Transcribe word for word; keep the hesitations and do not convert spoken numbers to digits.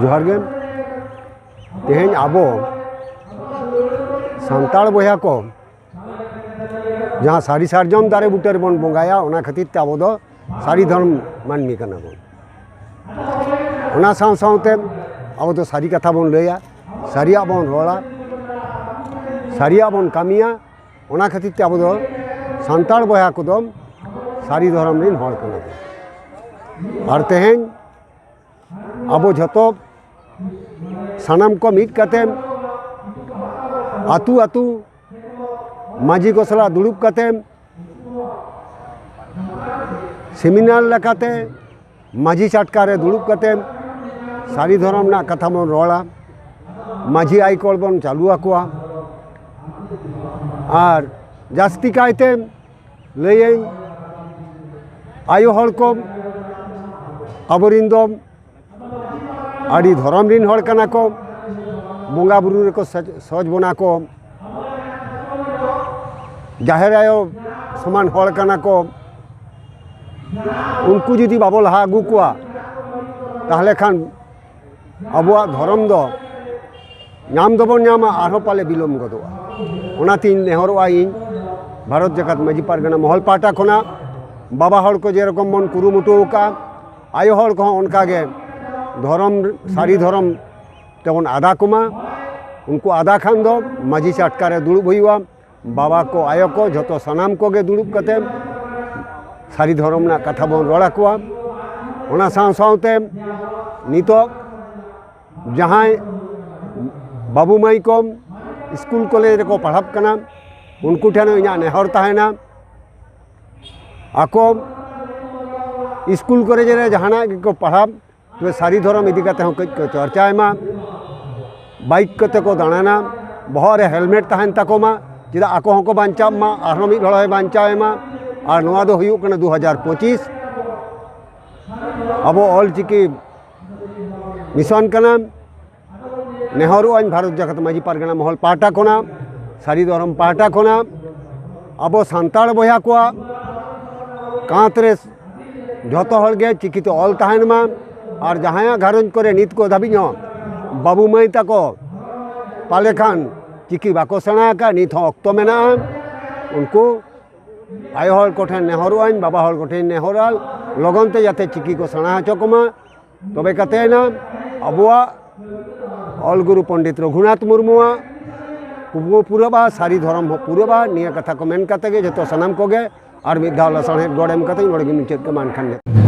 ᱡᱚᱦᱟᱨ ᱜᱮ᱾ ᱛᱮᱦᱮᱧ ᱟᱵᱚ ᱥᱟᱱᱛᱟᱲ ᱵᱚᱭᱦᱟ ᱠᱚ ᱡᱟᱦᱟᱸ ᱥᱟᱹᱨᱤ ᱥᱟᱨᱡᱚᱢ ᱫᱟᱨᱮ ᱵᱩᱴᱟᱹ ᱨᱮᱵᱚᱱ ᱵᱚᱸᱜᱟᱭᱟ, ᱚᱱᱟ ᱠᱷᱟᱹᱛᱤᱨ ᱛᱮ ᱟᱵᱚ ᱫᱚ ᱥᱟᱹᱨᱤ ᱫᱷᱚᱨᱚᱢ ᱢᱟᱹᱱᱢᱤ ᱠᱟᱱᱟ ᱵᱚᱱ᱾ ᱚᱱᱟ ᱥᱟᱶ ᱥᱟᱶᱛᱮ ᱟᱵᱚ ᱫᱚ ᱥᱟᱹᱨᱤ ᱠᱟᱛᱷᱟ ᱵᱚᱱ ᱞᱟᱹᱭᱟ, ᱥᱟᱹᱨᱤᱭᱟᱜ ᱵᱚᱱ ᱨᱚᱲᱟ, ᱥᱟᱹᱨᱤᱭᱟᱜ ᱵᱚᱱ ᱠᱟᱹᱢᱤᱭᱟ᱾ ᱚᱱᱟ ᱠᱷᱟᱹᱛᱤᱨ ᱛᱮ ᱟᱵᱚ ᱫᱚ ᱥᱟᱱᱛᱟᱲ ᱵᱚᱭᱦᱟ ᱠᱚᱫᱚ ᱥᱟᱹᱨᱤ ᱫᱷᱚᱨᱚᱢ ᱨᱮᱱ ᱦᱚᱲ ᱠᱟᱱᱟ ᱵᱚᱱ᱾ ᱟᱨ ᱛᱮᱦᱮᱧ ᱟᱵᱚ ᱡᱷᱚᱛᱚ ᱥᱟᱱᱟᱢ ᱠᱚ ᱢᱤᱫ ᱠᱟᱛᱮ ᱟᱹᱛᱩ ᱟᱹᱛᱩ ᱢᱟᱹᱡᱷᱤ ᱠᱚ ᱥᱟᱞᱟᱜ ᱫᱩᱲᱩᱵ ᱠᱟᱛᱮ ᱥᱮᱢᱤᱱᱟᱨ ᱞᱮᱠᱟᱛᱮ ᱢᱟᱹᱡᱷᱤ ᱪᱟᱴᱠᱟ ᱨᱮ ᱫᱩᱲᱩᱵ ᱠᱟᱛᱮ ᱥᱟᱹᱨᱤ ᱫᱷᱚᱨᱚᱢ ᱨᱮᱱᱟᱜ ᱠᱟᱛᱷᱟ ᱵᱚᱱ ᱨᱚᱲᱟ, ᱢᱟᱹᱡᱷᱤ ᱟᱭᱠᱚᱲ ᱵᱚᱱ ᱪᱟᱹᱞᱩ ᱟᱠᱚᱣᱟ᱾ ᱟᱨ ᱡᱟᱹᱥᱛᱤ ᱠᱟᱭᱛᱮ ᱞᱟᱹᱭᱟᱹᱧ, ᱟᱭᱳ ᱦᱚᱲ ᱠᱚ ᱟᱵᱚᱨᱤᱱ ᱫᱚ ᱟᱹᱰᱤ ᱫᱷᱚᱨᱚᱢ ᱨᱤᱱ ᱦᱚᱲ ᱠᱟᱱᱟ ᱠᱚ, ᱵᱚᱸᱜᱟ ᱵᱩᱨᱩ ᱨᱮᱠᱚ ᱥᱚᱡ-, ᱥᱚᱡᱽ ᱵᱚᱱᱟ ᱠᱚ, ᱡᱟᱦᱮᱨ ᱟᱭᱳ ᱥᱚᱢᱟᱱ ᱦᱚᱲ ᱠᱟᱱᱟ ᱠᱚ᱾ ᱩᱱᱠᱩ ᱡᱩᱫᱤ ᱵᱟᱵᱚ ᱞᱟᱦᱟ ᱟᱹᱜᱩ ᱠᱚᱣᱟ, ᱛᱟᱦᱚᱞᱮ ᱠᱷᱟᱱ ᱟᱵᱚᱣᱟᱜ ᱫᱷᱚᱨᱚᱢ ᱫᱚ ᱧᱟᱢ ᱫᱚᱵᱚᱱ ᱧᱟᱢᱟ, ᱟᱨᱦᱚᱸ ᱯᱟᱞᱮ ᱵᱤᱞᱚᱢ ᱜᱚᱫᱚᱜᱼᱟ᱾ ᱚᱱᱟᱛᱤᱧ ᱱᱮᱦᱚᱨᱚᱜᱼᱟ ᱤᱧ ᱵᱷᱟᱨᱚᱛ ᱡᱟᱠᱟᱛ ᱢᱟᱹᱡᱷᱤ ᱯᱟᱨᱜᱟᱱᱟ ᱢᱚᱦᱚᱞ ᱯᱟᱦᱴᱟ ᱠᱷᱚᱱᱟᱜ, ᱵᱟᱵᱟ ᱦᱚᱲ ᱠᱚ ᱡᱮᱨᱚᱠᱚᱢ ᱵᱚᱱ ᱠᱩᱨᱩᱢᱩᱴᱩ ᱟᱠᱟᱫᱼᱟ, ᱟᱭᱳ ᱦᱚᱲ ᱠᱚᱦᱚᱸ ᱚᱱᱠᱟᱜᱮ ᱫᱷᱚᱨᱚᱢ, ᱥᱟᱹᱨᱤ ᱫᱷᱚᱨᱚᱢ ᱛᱮᱵᱚᱱ ᱟᱫᱟ ᱠᱚᱢᱟ᱾ ᱩᱱᱠᱩ ᱟᱫᱟ ᱠᱷᱟᱱ ᱫᱚ ᱢᱟᱹᱡᱷᱤ ᱪᱟᱴᱠᱟ ᱨᱮ ᱫᱩᱲᱩᱵ ᱦᱩᱭᱩᱜᱼᱟ᱾ ᱵᱟᱵᱟ ᱠᱚ, ᱟᱭᱳ ᱠᱚ, ᱡᱷᱚᱛᱚ ᱥᱟᱱᱟᱢ ᱠᱚᱜᱮ ᱫᱩᱲᱩᱵ ᱠᱟᱛᱮ ᱥᱟᱹᱨᱤ ᱫᱷᱚᱨᱚᱢ ᱨᱮᱱᱟᱜ ᱠᱟᱛᱷᱟ ᱵᱚᱱ ᱨᱚᱲ ᱟᱠᱚᱣᱟ᱾ ᱚᱱᱟ ᱥᱟᱶ ᱥᱟᱶᱛᱮ ᱱᱤᱛᱚᱜ ᱡᱟᱦᱟᱸᱭ ᱵᱟᱹᱵᱩ ᱢᱟᱹᱭ ᱠᱚ ᱥᱠᱩᱞ ᱠᱚᱞᱮᱡᱽ ᱨᱮᱠᱚ ᱯᱟᱲᱦᱟᱜ ᱠᱟᱱᱟ, ᱩᱱᱠᱩ ᱴᱷᱮᱱ ᱦᱚᱸ ᱤᱧᱟᱹᱜ ᱱᱮᱦᱚᱨ ᱛᱟᱦᱮᱱᱟ, ᱟᱠᱚ ᱥᱠᱩᱞ ᱠᱚᱞᱮᱡᱽ ᱨᱮ ᱡᱟᱦᱟᱱᱟᱜ ᱜᱮᱠᱚ ᱯᱟᱲᱦᱟᱜ, ᱛᱚᱵᱮ ᱥᱟᱹᱨᱤ ᱫᱷᱚᱨᱚᱢ ᱤᱫᱤ ᱠᱟᱛᱮ ᱦᱚᱸ ᱠᱟᱹᱡ ᱠᱚ ᱪᱚᱨᱪᱟᱭ ᱢᱟ᱾ ᱵᱟᱭᱤᱠ ᱠᱚᱛᱮ ᱠᱚ ᱫᱟᱬᱟᱱᱟ, ᱵᱚᱦᱚᱜ ᱨᱮ ᱦᱮᱞᱢᱮᱴ ᱛᱟᱦᱮᱱ ᱛᱟᱠᱚ ᱢᱟ, ᱪᱮᱫᱟᱜ ᱟᱠᱚ ᱦᱚᱸᱠᱚ ᱵᱟᱧᱪᱟᱜ ᱢᱟ, ᱟᱨᱦᱚᱸ ᱢᱤᱫ ᱦᱚᱲ ᱦᱚᱸᱭ ᱵᱟᱧᱪᱟᱣ ᱮ ᱢᱟ᱾ ᱟᱨ ᱱᱚᱣᱟ ᱫᱚ ᱦᱩᱭᱩᱜ ᱠᱟᱱᱟ ᱫᱩ ᱦᱟᱡᱟᱨ ᱯᱚᱸᱪᱤᱥ᱾ ᱟᱵᱚ ᱚᱞ ᱪᱤᱠᱤ ᱢᱤᱥᱚᱱ ᱠᱟᱱᱟ᱾ ᱱᱮᱦᱚᱨᱚᱜ ᱟᱹᱧ ᱵᱷᱟᱨᱚᱛ ᱡᱟᱠᱟᱛ ᱢᱟᱹᱡᱷᱤ ᱯᱟᱨᱜᱟᱱᱟ ᱢᱚᱦᱚᱞ ᱯᱟᱦᱴᱟ ᱠᱷᱚᱱᱟᱜ, ᱥᱟᱹᱨᱤ ᱫᱷᱚᱨᱚᱢ ᱯᱟᱦᱴᱟ ᱠᱷᱚᱱᱟᱜ, ᱟᱵᱚ ᱥᱟᱱᱛᱟᱲ ᱵᱚᱭᱦᱟ ᱠᱚᱣᱟᱜ ᱠᱟᱸᱛ ᱨᱮ ᱡᱷᱚᱛᱚ ᱦᱚᱲ ᱜᱮ ᱪᱤᱠᱤᱛᱮ ᱚᱞ ᱛᱟᱦᱮᱱ ᱢᱟ᱾ ᱟᱨ ᱡᱟᱦᱟᱸᱭᱟᱜ ᱜᱷᱟᱨᱚᱸᱡᱽ ᱠᱚᱨᱮ ᱱᱤᱛ ᱠᱚ ᱫᱷᱟᱹᱵᱤᱡ ᱦᱚᱸ ᱵᱟᱹᱵᱩ ᱢᱟᱹᱭ ᱛᱟᱠᱚ ᱯᱟᱞᱮ ᱠᱷᱟᱱ ᱪᱤᱠᱤ ᱵᱟᱠᱚ ᱥᱮᱬᱟ ᱟᱠᱟᱫ, ᱱᱤᱛ ᱦᱚᱸ ᱚᱠᱛᱚ ᱢᱮᱱᱟᱜᱼᱟ᱾ ᱩᱱᱠᱩ ᱟᱭᱳ ᱦᱚᱲ ᱠᱚᱴᱷᱮᱱ ᱱᱮᱦᱚᱨᱚᱜ ᱟᱹᱧ, ᱵᱟᱵᱟ ᱦᱚᱲ ᱠᱚᱴᱷᱮᱱ ᱱᱮᱦᱚᱨᱚᱜᱼᱟ, ᱞᱚᱜᱚᱱ ᱛᱮ ᱡᱟᱛᱮ ᱪᱤᱠᱤ ᱠᱚ ᱥᱮᱬᱟ ᱦᱚᱪᱚ ᱠᱚᱢᱟ᱾ ᱛᱚᱵᱮ ᱠᱟᱛᱮ ᱮᱱᱟ ᱟᱵᱚᱣᱟᱜ ᱚᱞ ᱜᱩᱨᱩ ᱯᱚᱱᱰᱤᱛ ᱨᱚᱜᱷᱩᱱᱟᱛᱷ ᱢᱩᱨᱢᱩᱣᱟᱜ ᱠᱩᱠᱢᱩ ᱯᱩᱨᱟᱹᱜᱼᱟ, ᱥᱟᱹᱨᱤ ᱫᱷᱚᱨᱚᱢ ᱦᱚᱸ ᱯᱩᱨᱟᱹᱜᱼᱟ᱾ ᱱᱤᱭᱟᱹ ᱠᱟᱛᱷᱟ ᱠᱚ ᱢᱮᱱ ᱠᱟᱛᱮ ᱜᱮ ᱡᱚᱛᱚ ᱥᱟᱱᱟᱢ ᱠᱚᱜᱮ ᱟᱨ ᱢᱤᱫ ᱫᱷᱟᱣ ᱞᱟᱥᱟᱲᱦᱮᱫ ᱜᱚᱲ ᱮᱢ ᱠᱟᱛᱮ ᱱᱚᱰᱮ ᱜᱮ ᱢᱩᱪᱟᱹᱫ ᱠᱟᱜᱼᱟ᱾ ᱢᱟ ᱮᱱᱠᱷᱟᱱ